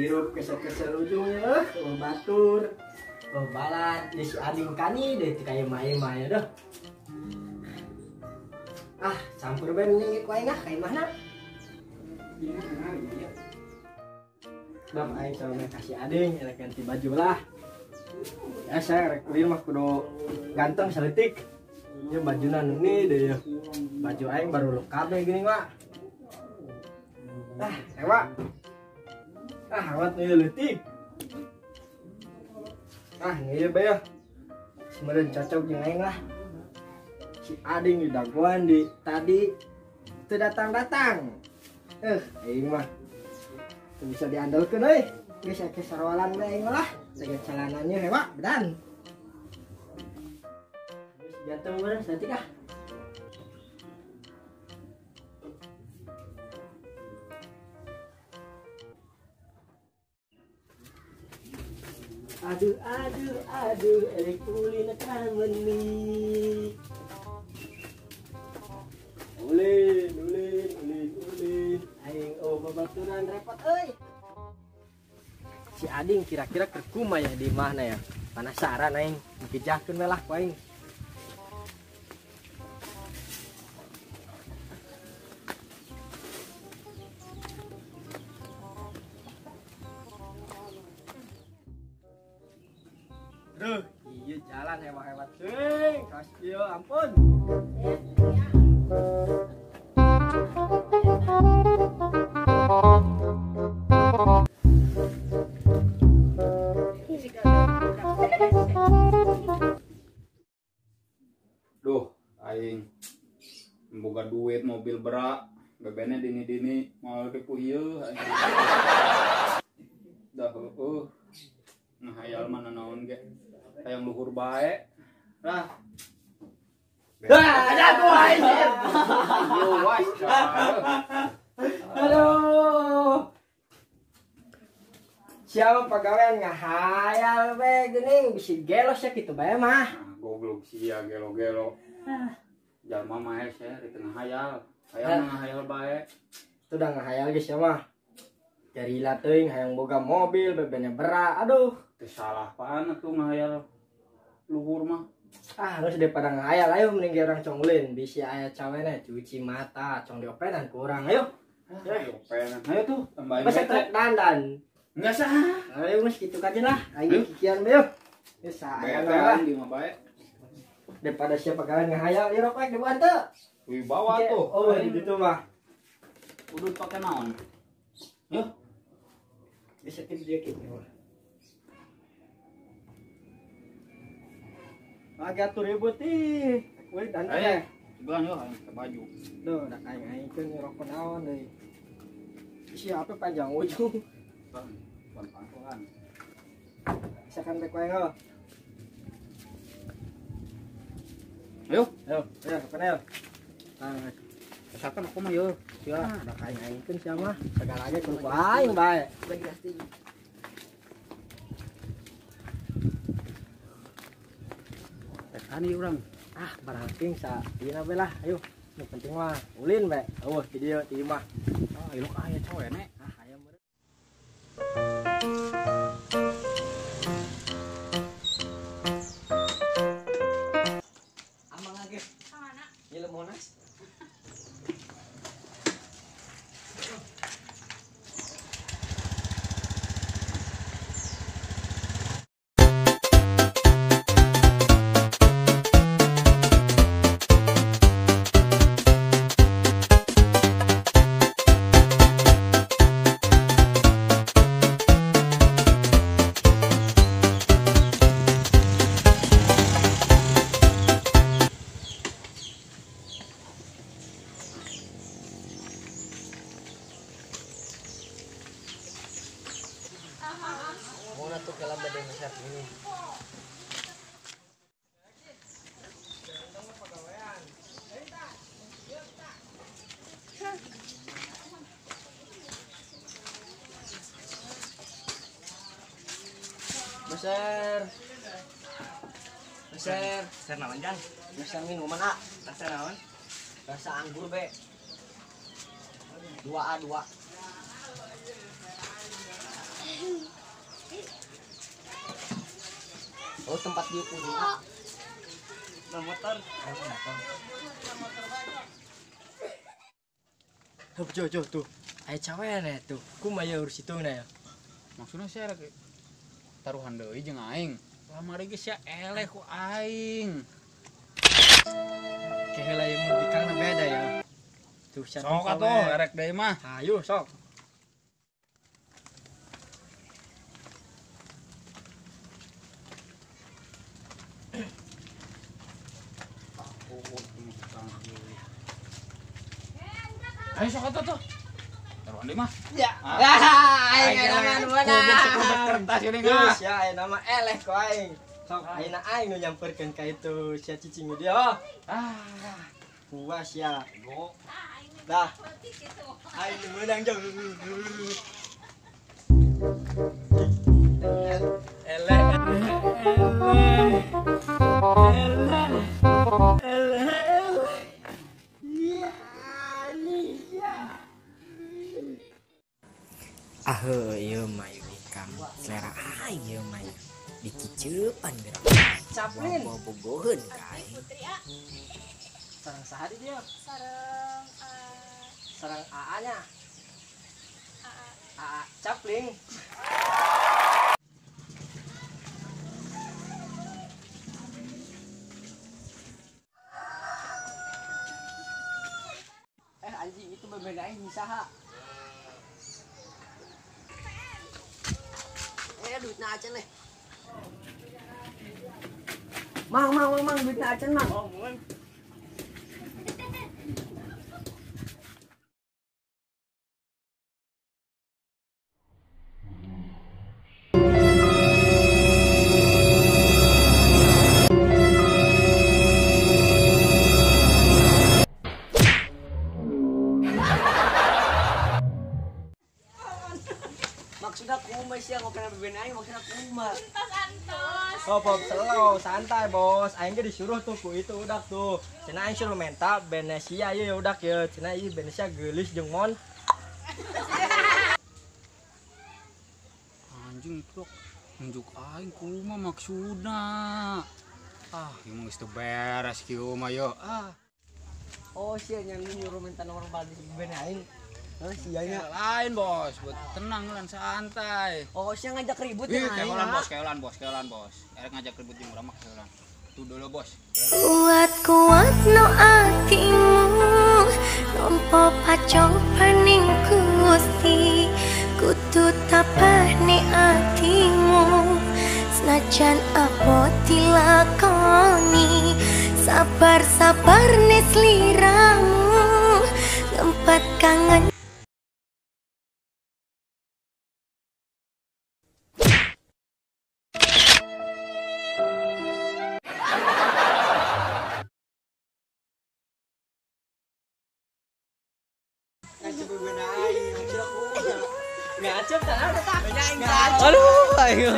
Hirup kesel-kesel ujungnya, batur, balad, si ading kani deh kayak main-main dah. Ah, campur ben nih ku aing ah kayak mana? Bang aing sama kasih ading rek ganti baju lah. Ya saya rek ulin mah kudu ganteng seletik. Ya bajuna nu ni deh ya. Baju aing baru lengkap gini mah. Ah, ewa. Ah, awat nih leutik. Ah, ieu bae ya. Sebenarnya cocok jeung aing lah. Si ading di dagoan di tadi teu datang-datang. Aing mah teu bisa diandalkeun euy. Geus aya sarwalan bae aing lah. Saga celananya hewa bedan. Geus ganteng bener saeutik ah. Aduh, aduh, aduh, erek ulin ka meuni. Ulin, ulin, ulin, ulin. Aing oh babaturan repot euy. Si ading kira-kira keur kumaha ya di mana ya? Penasaran aing, dikejahkeun we lah ku aing. Duh, iya jalan hebat-hebat sing, kasih ampun. Duh, aing boga duit mobil berak, bebene dini-dini mau ripuh ieu aing. Dah heueuh. Ngahayal mana naon ge. Hayang luhur bae. Lah. Wah, ada tuh anjir. Aduh. Siapa pegawai ngahayal we geuning bisi gelos ya kitu bae mah. Goblok sia gelo-gelo. Jalma mah hese di tengah hayal. Hayang ngahayal bae. Itu udah ngahayal geus ya mah. Jarila teuing hayang boga mobil bebene berak. Aduh, teu salah apaan atuh ngahayal luhur mah. Ah, geus daripada ngahayal ayo mending ge urang congulin bisi aya cawena cuci mata, cong diopenan ku urang ayo. Diopenan. Ayo tuh tambahin. Masa trek dandan. Enggak sah. Ayo geus kitu kaje lah. Aing kikian bae yo. Geus aya lah di mah bae. Daripada siapa pegawai ngahayal ieu rokok dibuan teu. Wibawa tuh. Oh, di ditu mah. Udut pake naon? Yo. Bisa kitu dia kitu. Agak tuh ribut ih. Kuwi dan teh. Sebelah yo aing ke baju. Duh, dak aing aingkeun rokok naon deui. Siapa panjang ujung. Pelan-pelan. Bisa kan bek wae yo. Ayo, ayo, ayo, kenal. Nah, misalkan aku mah yo. Ya, dak aing aingkeun sia mah. Segala aja kudu aing bae. Tekan ieu urang. Ah, barangking sa dina we lah. Ayo, nu penting mah ulin bae. Eueuh di dieu di imah. Ah, ilok aya cowek nek. Ah, aya meureun. Amang lagi. Ka mana? Nyilem monas. Meser. Meser, Meser naon jang? Meser minuman ah. Rasa naon? Rasa anggur be. 2A 2. Oh, tempat dia punya. Nah, motor. Hup, jo, jo, tuh. Ayo cawean ya tuh. Kumaha urus itu na ya. Maksudnya sia rek taruhan deui jeung aing. Lamari geus sia eleh ku aing. Keheula ieu mun bikangna beda ya. Tuh sia. Sok atuh erek deui mah. Ayo sok. Ayo sok atuh tuh. Taruhan deui mah. Ya. Aing nama nu mana? Kertas geuning ah. Geus ya aing nama eleh ku aing. Sok ayeuna aing nu nyamperkeun ka itu sia cicing dia. Oh. Ah. Puas ya. Dah. Aing nu meunang jauh. Eleh. Eleh. Eleh. Ah ieu mah ieu bikang selera aing ieu mah diciceupan geura. Caplin bobogoheun ka aing. Sareng saha di dieu? Sareng sareng AA nya. AA. AA Capling. Anjing itu bebena aing saha? Duitna acan leh. Mang, mang, mang, mang, duitna acan, mang. Oh, mun. Maksudnya kumaha sih ngopi bebena aing, maksudnya kumaha? Antos antos. Oh, pop slow, santai, bos. Aing ge disuruh tuh ku itu udak tuh. Cenah aing suruh menta Benesia ieu udak ye. Cenah ieu Benesia geulis jeung mon. Anjing truk nunjuk aing kumaha maksudna? Ah, ieu mah geus teu beres kieu mah yo. Ah. Oh, sia nya nyuruh minta nomor balik bebena aing. Oh, sianya lain, bos. Buat tenang lan santai. Oh, sia ngajak ribut ya. Keolan, bos, keolan, bos, keolan, bos. Erek ngajak ribut jeung urang mah keolan. Tuh dulu, bos. Kuat-kuat no atimu, nompo pacobaning Gusti, kudu tabahne atimu. Senajan apa dilakoni, sabar-sabar ne sliramu, ngempat kangen. Aduh, ayo.